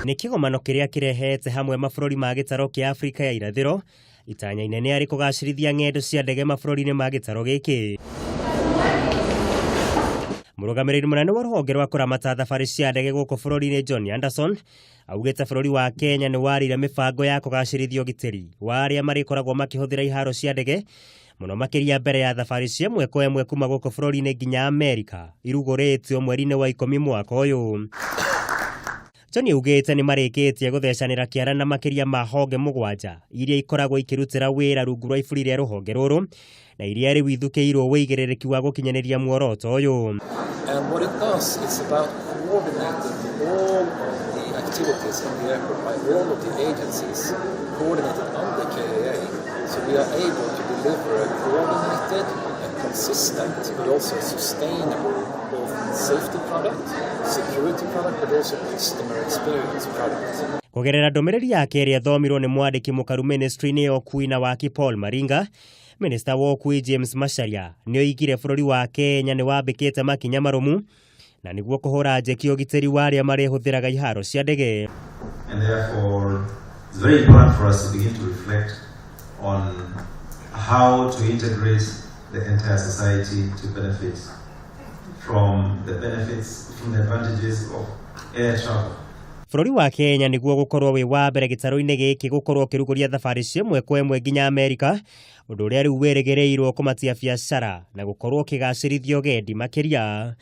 Nĩ kĩgomano kĩrĩa kĩrehete hamwe mabũrũri ma gĩtaro kĩa Afrika ya irathĩro, itanya inene arĩ kũgacĩrithia ng'endo cia ndege mabũrũri-inĩ ma gĩtaro gĩkĩ. Mũrũgamĩrĩri mũnene wa rũhonge rwa kũramata thabarĩ cia ndege gũkũ bũrũri-inĩ John Anderson augĩte bũrũri wa Kenya nĩ warĩire mĩbango ya kũgacĩrithia ũgitĩri wa arĩa marĩkoragwo makĩhũthĩra iharo cia ndege mũno makĩria mbere ya thabarĩ cia ĩmwe kwa ĩmwe kuma gũkũ bũrũri-inĩ nginya Amerika irugũrĩtio mweri-inĩ wa ikũmi mwaka ũyũ. John augĩte nĩ marĩkĩtie gũthecanĩra kĩara na makĩria ma honge mũgwanja iria ikoragwo ikĩrutĩra wĩra rungu rwa iburi rĩa rũhonge rũrũ na iria rĩu ithukĩirwo wĩigĩrĩrĩki wa gũkinyanĩria muoroto ũyũ. And what it does is about coordinating all of the activities in the airport by all of the agencies coordinated under KAA. So we are able to deliver a coordinated, a consistent, but also sustainable both safety product, security product, but also customer experience product. Kũgerera ndũmĩrĩri yake ĩrĩa ĩthomirwo nĩ mwandĩki mũkaru ministry-inĩ ya ũkui na waki Paul Maringa, minista wa ũkui James Macharia nĩ oigire bũrũri wa Kenya nĩ wambĩkĩte makinya marũmu na nĩguo kũhũra njeki ũgitĩri wa arĩa marĩhũthĩraga iharo cia ndege. And therefore, it's very important for us to begin to reflect on how to integrate the entire society to benefit from the benefits, from the advantages of air travel. Bũrũri wa Kenya nĩguo gũkorwo wĩ wa mbere gĩtarũ-inĩ gĩkĩ gũkorwo ũkĩrugũria thabarĩ cia ĩmwe kwa ĩmwe nginya Amerika, ũndũ ũrĩa rĩu wĩrĩgĩrĩirwo kũmatia biacara na gũkorwo ũkĩgacĩrithia ũgendi makĩria.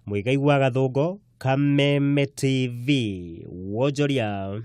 Mũigai wa Gathũngũ, Kameme TV, wonjoria.